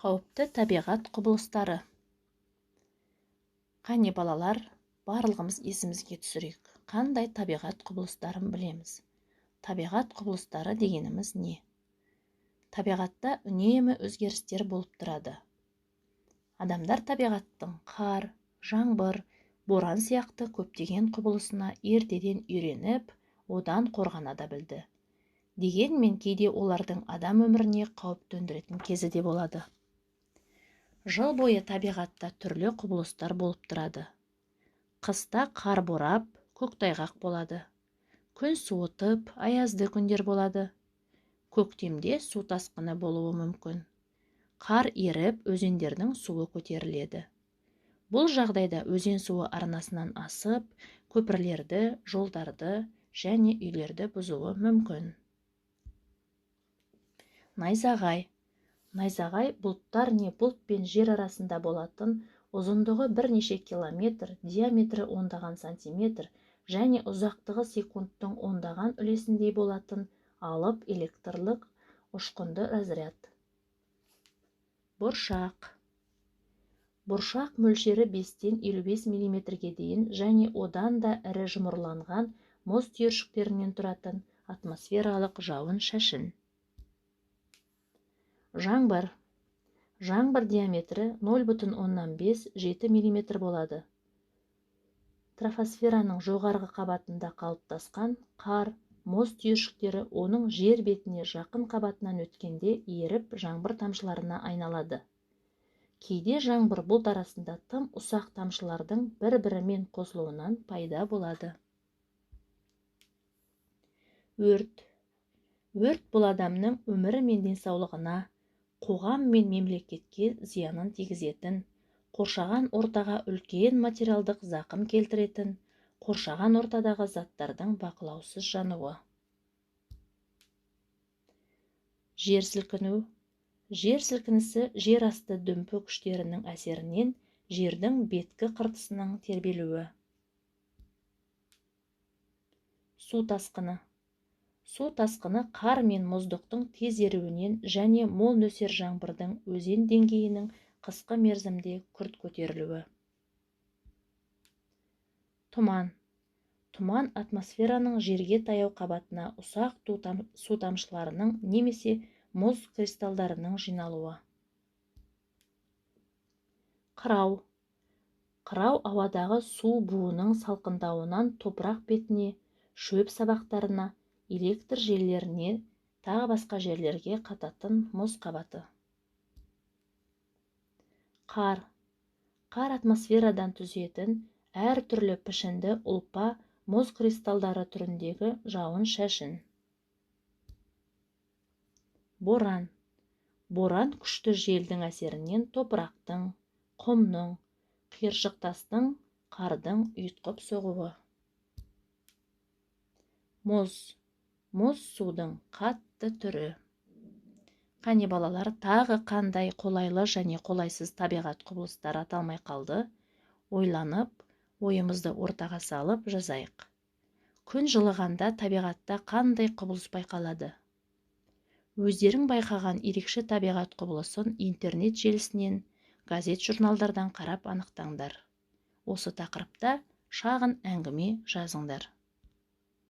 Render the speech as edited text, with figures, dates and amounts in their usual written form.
Қауіпті табиғат құбылыстары. Қане балалар, барлығымыз есімізге түсірейік. Қандай табиғат құбылыстарын білеміз? Табиғат құбылыстары дегеніміз не? Табиғатта үнемі өзгерістер болып тұрады. Адамдар табиғаттың қар, жаңбыр, боран сияқты көптеген құбылысына ертеден үйреніп, одан қорғана да білді. Дегенмен кейде олардың адам өміріне қауіп төндіретін кезі де болады. Жыл бойы табиғатта түрлі құбылыстар болып тұрады. Қыста қар борап, көктайғақ болады. Күн суытып, аязды күндер болады. Көктемде су тасқыны болуы мүмкін. Қар еріп, өзендердің суы көтеріледі. Бұл жағдайда өзен суы арнасынан асып, көпірлерді, жолдарды және үйлерді бұзуы мүмкін. Найзағай. Найзағай бұлттар не бұлт пен жер арасында болатын ұзындығы бірнеше километр, диаметрі ондаған сантиметр және ұзақтығы секундтың ондаған үлесіндей болатын алып электрлік ұшқынды разряд. Бұршақ. Бұршақ мөлшері 5-тен 55 мм-ге дейін және одан да ірі жұмырланған мұз түйіршіктерінен тұратын атмосфералық жауын-шашын. Жаңбыр. Жаңбыр диаметрі 0,5-7 мм болады. Тропосфераның жоғарғы қабатында қалыптасқан қар, мұз түйіршіктері оның жер бетіне жақын қабатынан өткенде еріп жаңбыр тамшыларына айналады. Кейде жаңбыр бұлт арасында тым ұсақ тамшылардың бір-бірімен қосылуынан пайда болады. Өрт. Өрт бұл адамның өмірі мен денсаулығына, қоғам мен мемлекетке зиянын тигізетін, қоршаған ортаға үлкен материалдық зақым келтіретін, қоршаған ортадағы заттардың бақылаусыз жануы. Жер сілкіну. Жер сілкінісі жер асты дүмпу күштерінің әсерінен жердің беткі қыртысының тербелуі. Су тасқыны. Су тасқыны қар мен мұздықтың тез еруінен және мол нөсер жаңбырдың өзен деңгейінің қысқы мерзімде күрт көтерілуі. Тұман. Тұман атмосфераның жерге таяу қабатына ұсақ су тамшыларының немесе мұз кристалдарының жиналуы. Қырау. Қырау ауадағы су буының салқындауынан топырақ бетіне, шөп сабақтарына, электр желілеріне, тағы басқа жерлерге қататын мұз қабаты. Қар. Қар атмосферадан түсетін әр түрлі пішінді ұлпа мұз кристалдары түріндегі жауын-шашын. Боран. Боран күшті желдің әсерінен топырақтың, құмның, қиыршық тастың, қардың ұйтқып соғуы. Мұз. Мұз судың қатты түрі. Қане балалар, тағы қандай қолайлы және қолайсыз табиғат құбылыстары аталмай қалды? Ойланып, ойымызды ортаға салып жазайық. Күн жылығанда табиғатта қандай құбылыс байқалады? Өздерің байқаған ерекше табиғат құбылысын интернет желісінен, газет-журналдардан қарап анықтаңдар. Осы тақырыпта шағын әңгіме жазыңдар.